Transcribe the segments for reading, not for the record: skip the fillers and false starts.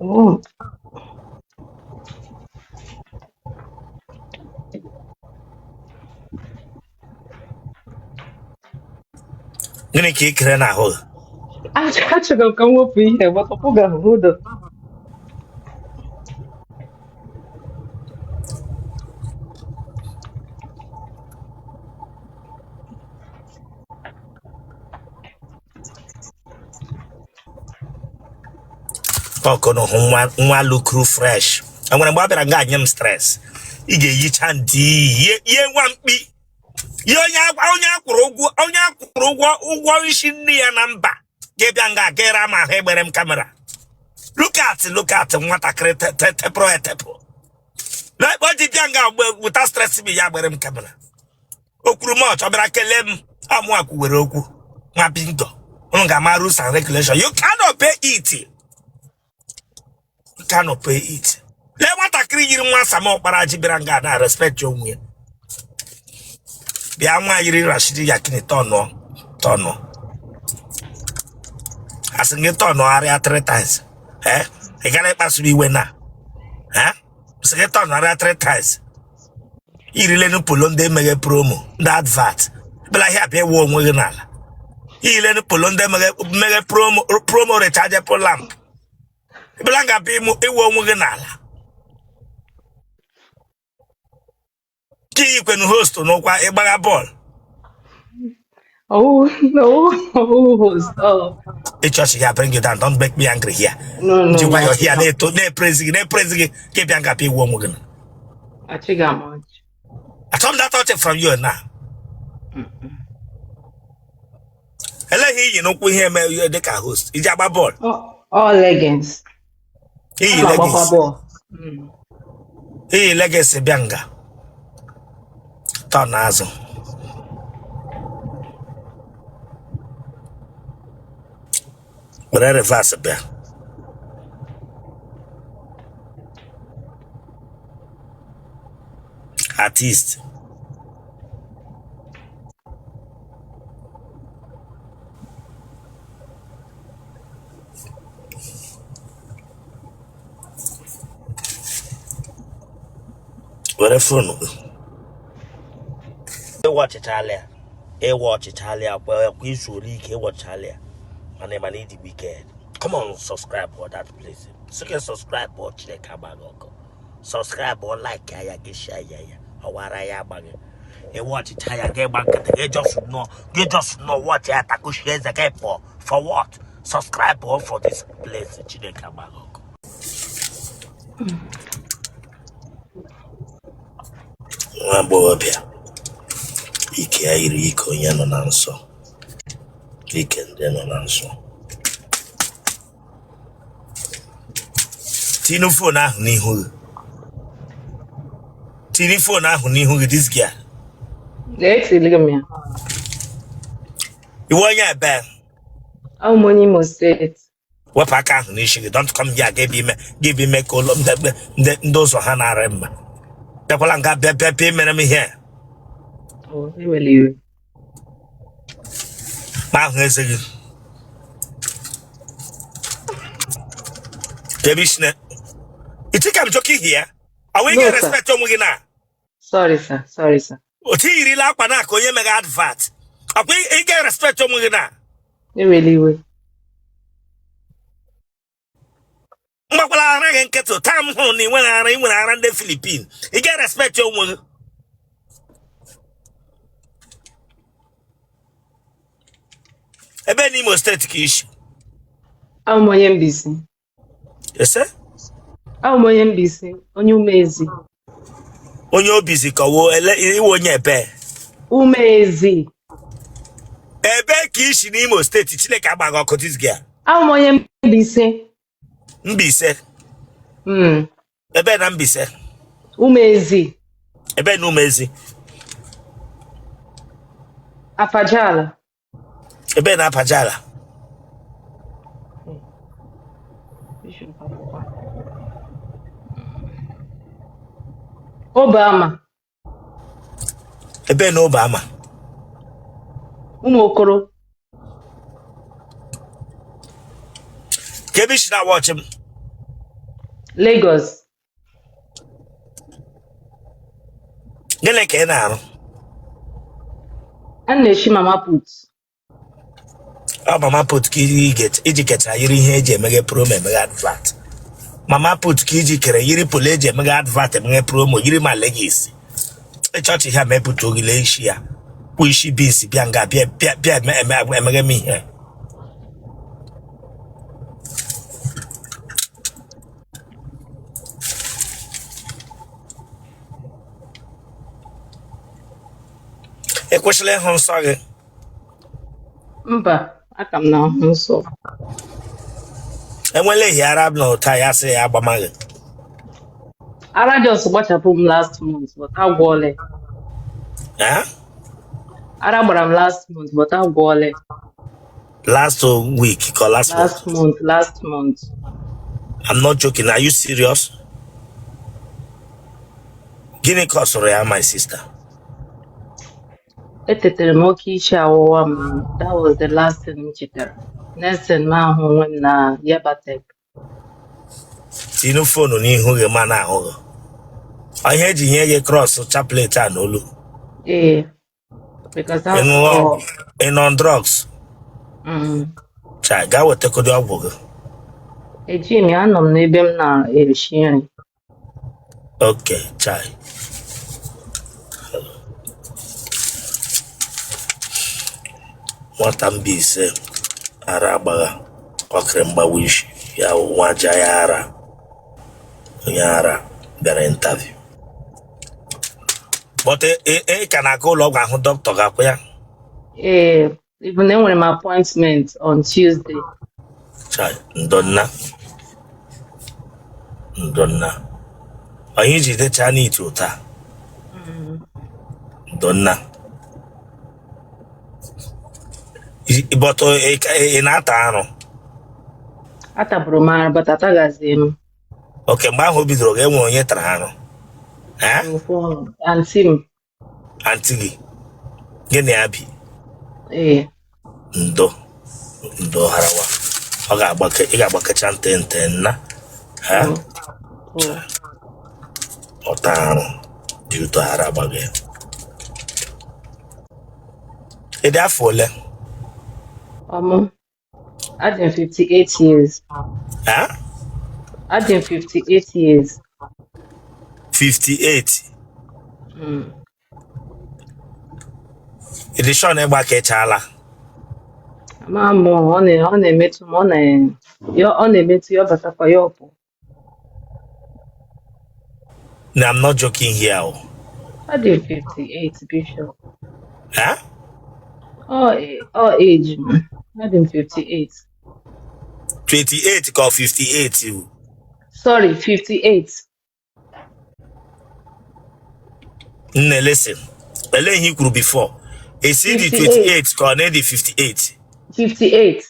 Oh. Gịnị ka ị kere n'ahụ gị? Achọrọ m ka m wepụ ihe, but ọ pụgaghị. Hold on. Ọkụ na hụ nwa nwa lukuru fresh. Enwere mgbe a bịara nga nye m stress. Ị ga-eyicha ndị ihe nwa mkpi ihe onye akwụrụ ụgwọ, onye akwụrụ ụgwọ isi nne ya na mba ga-ebịa nga aga ma ahụ egbere m camera. Look at, look at nwatakịrị tepụrụ etepụ o ji bịa nga mgbe wụta stress bi ya gbere m camera. O kwuru m ọchọ bịara kelee m amụa kwuwere okwu nwa bingo. Unu ga-ama rules and regulation. You cannot pay it, you cannot pay it. Lee nwatakịrị yiri nwa Sam Ọkpara ji bịara nga na respect onwe ya. Bịa nwa yiri Rashidi Yakini, tọnụọ tọnụọ, asị gị tọnụgharịa three times. Ee, ị gara ịkpasuru iwe na ee sị gị tọnụgharịa three times. Irilenu polo ndị emeghe promo, ndị advert bịara ahịa bịa ewe onwe gị n'ala. Irilenu polo ndị emeghe promo, promo rechargeable lamp bịara nga bịa iwe onwe gị n'ala. Ka iyikwenu host n'ụkwa ịgbagha bọọlụ. Oh, no, oh, host. Oh. Ịchọọchị ya bring you down. Don't make me angry here. No, no, ji no. nwayọọ here na-eto na-eprezi gị na-eprezi gị ka ị bịa nga bịa iwe onwe gị n'ala. Achịga m ọchị. Achọrọ m that ọchị from you now. Eleghị iyi n'ụkwụ ihe eme ihe dịka host iji agba bọọlụ. Oh, leggings. Iyi Ana m agbakwa leggings. bọọlụ. Iyi leggings bịa nga tọ n'azụ. Were reverse bịa. Artist. Were phone gị. Ịwọchịchala ya, ịwọchịchala ya kwa kwa izuola ike ịwọchịchala ya, mana ị mana ịdị wicked. Come on, subscribe for that place. Sị gị subscribe ọ Chineke agba gị ọkụ. Subscribe ọ, like ya, gị share ya, ya ọwara ya agba gị. Ịwọchịcha ya gị gba nkịtị gị just nọ gị just nọ watch ya takushi eze gị pụọ. For what? Subscribe ọ for this place. Chineke agba gị ọkụ. Nwa agbọghọbịa ike ya yiri ike onye nọ na nsọ, ike ndị nọ na nsọ. Tinye phone ahụ n'ihu gị, tinye phone ahụ n'ihu gị, this girl. Etiligo m ya. Ị wụ onye ebe? Abụ m onye Imo State. Wepụ aka ahụ n'isi gị. Don't come here gị ime gị bụ ime ka ụlọ ndị ụzọ ha na-arị mma. Bịakwala nga bịa bịa bịa imere m ihe. Oh, ewela iwe. Ma ahụ eze gị ka ebe isi na you think I'm joking here? Are we No, get sir. respect onwe gị na Sorry, sir. Sorry, sir. Otu yirila akwa na ka onye meghe advert akwa ị ga respect onwe gị na Ewela iwe. Mgbakwala ara gị nkịtị. Taa m hụrụ na ị nwere ara, ị nwere ara ndị Filipin. Ị ga respect onwe gị. Ebe n'Imo State ka i si? Abụ m onye Mbaise. Ese? Abụ m onye Mbaise, onye Umezi. Onye obizi kọwo ele ị wụ onye ebe? Umezi. Ebe ka i si n'Imo State? Chineke agbaghị ọkụ, this girl. Abụ m onye Mbaise. Mbaise? Ebe na Mbaise? Umezi. Ebe na Umezi? Afajala. Ebe na Apajala? Obama. Ebe na Obama? Ụmụ Okoro. Ka ebe i si na watch m? Lagos. Gịnị ka ị na-arụ? A na-eshi mama put. Ọ mama put ka iji kecha yiri ihe eji emeghe promo, emeghe advert. Mama put ka iji kere yiri polo eji emeghe advert, emeghe promo, yiri ma leggings. Chọọchị ha mepụta ogile isi ya kwụ isi beans bịa nga bịa bịa bịa emeghe m ihe. Ị kwụsịla ịhụ nsọ gị? Mba, aka m na-ahụ nsọ. Enwela ehi ara na ụta ya sị ya agbamaghị? Ara just gbachapụ m last month, but agwọọla. Eh? Ara gbara m last month, but agwọọla. Last week ka last month? Last month, last month. I'm not joking. Are you serious? Gịnị ka ọ sụrụ ya, my sister? Etetere m oke isi awụwa m. That was the last thing m chetara. Next thing m ahụ onwe m na Yabatech. Tinụ phone n'ihu gị ma na-ahụ gị. Ọ ihe eji nye gị cross chaplet a n'olu? Ee, because Ị ṅụọ afọ ị nọ drugs? Mm. Cha gaa wetakọdị ọgwụ gị. Ejighị m ya, anọ m n'ebe m na-esi nri. Okay, chai. Nwata Mbaise ara agbagha ọkịrị mgbawa isi ya wụ nwa aja ya ara onye ara bịara interview. But ị ka na-aga ụlọ ọgwụ ahụ dọkịta ga-akwụ ya? Ee, even enwere m appointment on Tuesday. Chai, ndonna. Ndonna. Onye iji dechaa n'ite ụta. Ndonna. But ị na-ata arụ? Ataburu m arụ, but atagazi m. Okay, mgbe ahụ o bidoro gị enwere onye tara arụ? Eh? Ofu ọnụ. Aunty m. Aunty gị? Gị na ya bi? Ee. Ndo. Ndo harawa. Ọ ga-agbake, ị ga-agbakecha ntị ntị nna. Ha? Mm. Ọta arụ dị ụtọ ara agbaghị. Ị dị afọ ole? Ọmụ. Adị m 58 years. Ha? Adị m 58 years. 58. Mm. Ị dị sure na ịgbakechala? Ama m, ọ na-emetụ m, ọ na-emetụ ya, ọ batakwa ya ọpụ. No, I'm not joking here. Oh. Adị m 58, Bishop. Ha? Ọ age m. Adị m 58. 28 ka ọ 58 o? Sorry, 58. Nne, listen. Ele ihe i kwuru before. Esi dị 58. 28 ka ọ na-edi 58? 58.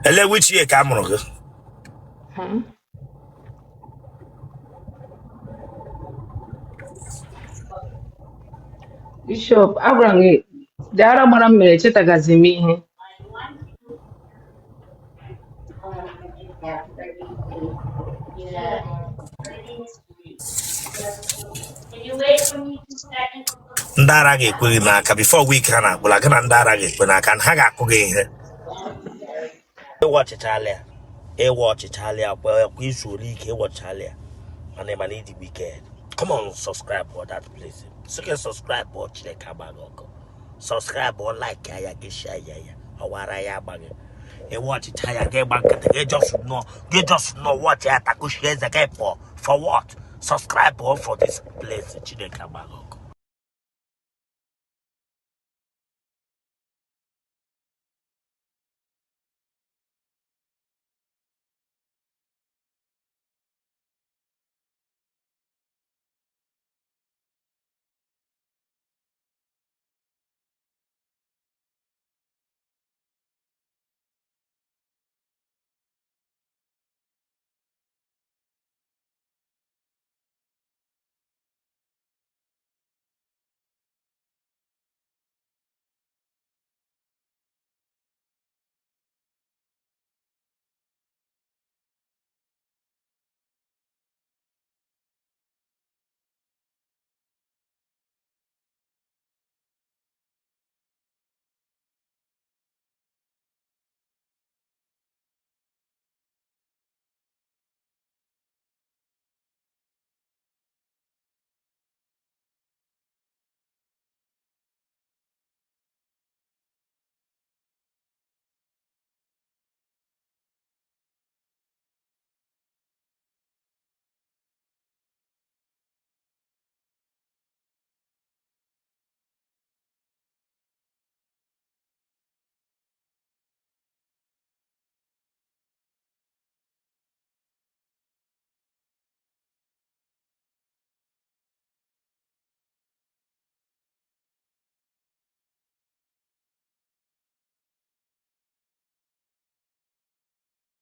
Ele which year ka a mụrụ gị? Hmm? Bishop, agwara m gị, dị ara gbara m mere echetagazi m ihe. Ndị ara ga-ekwe gị n'aka before week ha na-agwụla gị na ndị ara ga-ekwe n'aka na ha ga-akụ gị ihe. Ịwa ọchịchala ya, ịwa ọchịchala ya kwa kwa izu ole ike ịwa ọchịchala ya, mana ịma na ịdị wicked. Come on, subscribe for that place. Sike subscribe ọ Chineke agbaghị ọkụ. Subscribe ọ, like ya, gị share ya, ya ọwara ya agbaghị. Ịwa ọchịcha ya gị gba nkịtị gị just nọ gị just nọ watch ya takushi eze gị pụọ for what? Subscribe ọ for this place. Chineke agbaghị ọkụ.